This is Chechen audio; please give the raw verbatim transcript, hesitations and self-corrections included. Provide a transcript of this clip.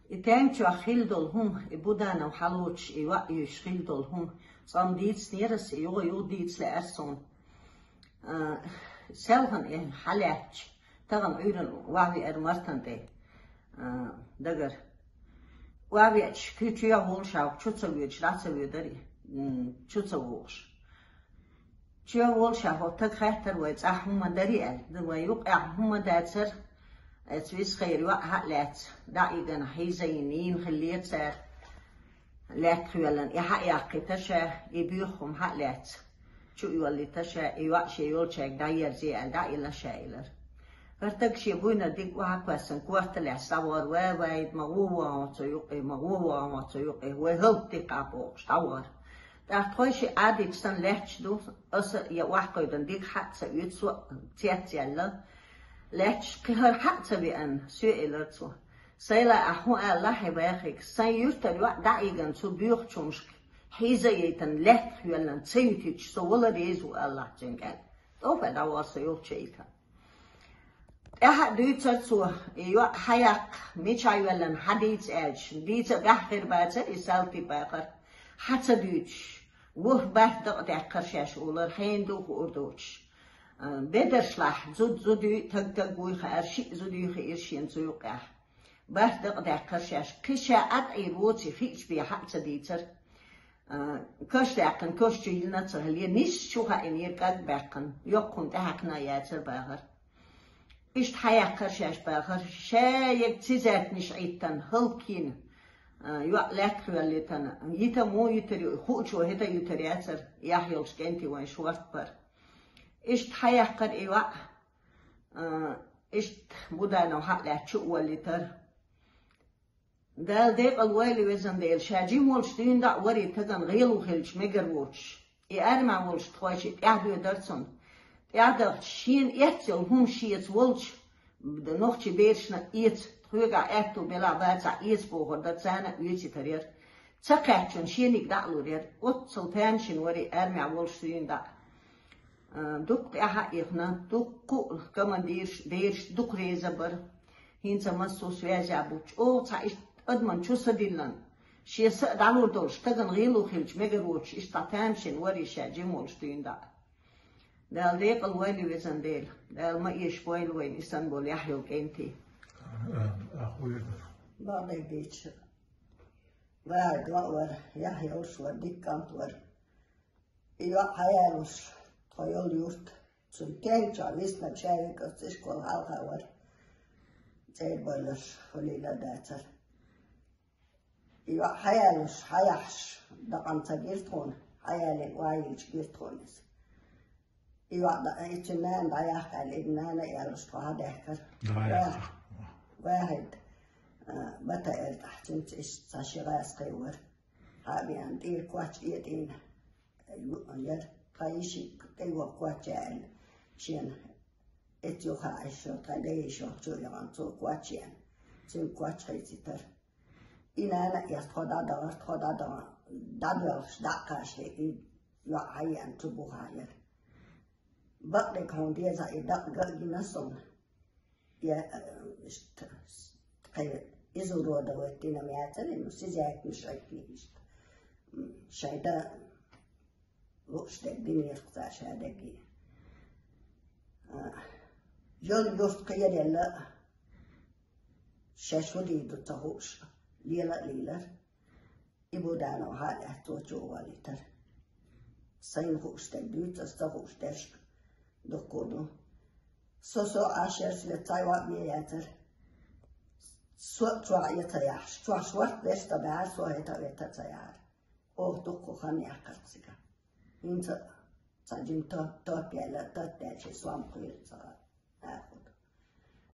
И тайна чохь хилла долу хӀума, и Буданов хьалоцуш, и йоӀ йуьйш хилла долу хӀума, цкъа-м дийцинера ас, и юха юха дийца лаьара суна. А, селхана и хьалаьтташ, тахана Ӏуьйранна охьавеара Мартан тӀе, а, дагара. Охьавеача, кхин чу а волуш, чу ца воьдуш, дӀа ца воьдура и, м, чу ца вогӀуш. Чу а волуш, хӀокху стага хаьттара вай цӀахь хӀума дарий аьлла, вай юкъехь хӀума дацара, эца висхайра йоӀ хьа а лаьцна, дӀа а йигна, хьийза йина, йийна хиллера цара. Лаьтта хьоьллина, и хьа а яккхийта ша, и боьха хӀума хьа а лаьцна, чу а йоллийта ша, и йоӀ шен йолчаьрга дӀаерзий аьлла, дӀа а йиллина ша а йиллира. ХӀара стаг шен буйнара дика охьа а кхоьссина, корта лаьцна дӀавахара: «Ва, Вахьид, ма гӀо вахана хьо цу юкъе, ма гӀо вахана хьо цу юкъе, вай хӀаллакдаккха», — бохуш дӀавахара. ТӀаккха тхойшиъ Ӏадийча санна лаьтташ ду, аса я охьакхевдина дика хьа а ца оьцу, со а цецъяьлла. Лаьтташ кхин хӀара хьа а ца веана, соьга элира цо: «Сайла, ахь хӀун аьлла хьайн вахига, сайн юьртара йоӀ дӀа а йигна, цу боьхачу хӀумашка хьийза а яйтина, лаьтта хьоьллина ца юьтуьйтуш, со вала реза ву», — аьлла ахь цуьнга аьлла. ТӀофа дӀавахара со йолчу йита. ТӀаьхьа а дуьйцура цо, и йоӀ хьаяккха, мичахь йоьллина хьадийца аьлча, дийца а баьхкира бацара и салти бахар. Хьа ца дуьйцуш, ворхӀ бархӀ дакъа даьккхира шаьш олура, хьенан ду хуур доцуш. А, бедаршлахь зуда зудуй, таг таг вуй хаьара, шиъ зудуй хиира шена цу юкъехь. БархӀ дакъа даьккхира шаьш, кхин ша Ӏад Ӏийр воций хиъча бен хьа а ца дийцара. А, каш даьккхина, каш чу йиллина а ца хиллера, нийсса чу хаийнера кӀаг баьккхина, йоккха хӀума тӀехьаькхна а яцара бахара. Иштта хьаяккхара шаьш бахара, ша ерг цизаьртнаш Ӏиттина, хӀаллакйина, а, йоӀ лаьтта хьоьллийтина, йита муха йитира ю, хуучо хӀета йитар яцара, яхь йолчу кӀентий вайн шортта бара. Иштта хьаяккхара и йоӀ, а, иштта Буданов хьа а лаьцна чу а воллийтара. Дала декъал войла, везан Дела, ша жима волчу дуьйна дӀа а варий, тагана гӀело хилча мегар воцуш. И армехь волчу тхойшиъ тӀаьхьа доьдура цунна. ТӀаьхьа дахча, шена эцна йолу хӀума шеца волчу нохчийн берашна эца, тхоьгахь аьтту белахь бацахь эца бохур дара, царна а оьцуьйтур яра. Ца кхаьччунна шениг дӀа а лур яра. Оццул тамашийна варий армехь волуш дуьйна дӀа. А, дуккха тӀаьхьа а ихна, дуккха а командирш, бераш дукха реза бара. ХӀинца массо а связехь бу, чӀогӀа цхьа иштта адаман чу са диллина, шен са а дӀалур долуш, тагана гӀело хилча мегар воцуш, иштта цхьа тамашийна варий ша жима волуш дуьйна дӀа. Дала декъал войла, везан Дела, Дала ма эшабойла вайна и санна болу яхь йолу кӀентий. Бакъдерг дийцича, Вахьид ван а вара, яхь йолуш вара, дика кӀант вара. И йоӀ хьаялуш, тхо йолу юрт, цуьнан кенгачохь висинарг ша верг оцу ишкол хьалха вара. ЦӀера бойлуш, хӀулийла а дацара. И йоӀ хьаялуш, хьаяхьаш, дакъана ца гира тхуна, хьаялийна охьайиллича гира тхуна иза. И йоӀ дӀа-, и цуьнан нана дӀаяккха аьлла, и нана а ялуш тхо хьадаьхкара. ДӀаяккха. Вахьид, а, бата аьлла тӀехь, цуьнца иштта цхьа ши гӀазкхий вара. Хьа а веана, тӀера коч а этӀийна, яра, тхан йишин тӀейогӀу коч а аьлла, шена эца юха а Ӏаш йолу, тхан дайша йолчу а яхана, цо коч еана, цуьнга коч хийцийтара. И нана а эцна тхо дӀадахара, тхо дӀадахана, дӀадоьлхуш, дӀа а кхачале, и йоӀ хьаеана, цу бухахь яра. Бакъдерг хьуна деза, и дакъа ган а гина суна. Я, э, иштта, кхин изуродовать дина-м яцара, ну, сизаькнаш айкни иштта. М, шайн дан лууш дерг динера-кх цара шадерриге. А, йолу юрт кхераелла, шаьш хӀун дийр ду ца хууш, лела а лийлара. И Буданов хьа а лаьцна, цо чу а валийтара. Сайна хууш дерг дуьйцу ас, ца хууш дерш дуккха а ду. Со, со Ӏаш яра, сан цхьа йоӀ бен яцара. Со а чохь я ца яхьаш, чохь шортта берш ца баьхьара, со хӀета а, вета а ца яхьара. Оха дуккха а хан яьккхира-кх цигахь. ХӀинца а цхьа жима то-, топ яьлла, тата даьлла, шен сом кхоьлу ца гӀа-, а,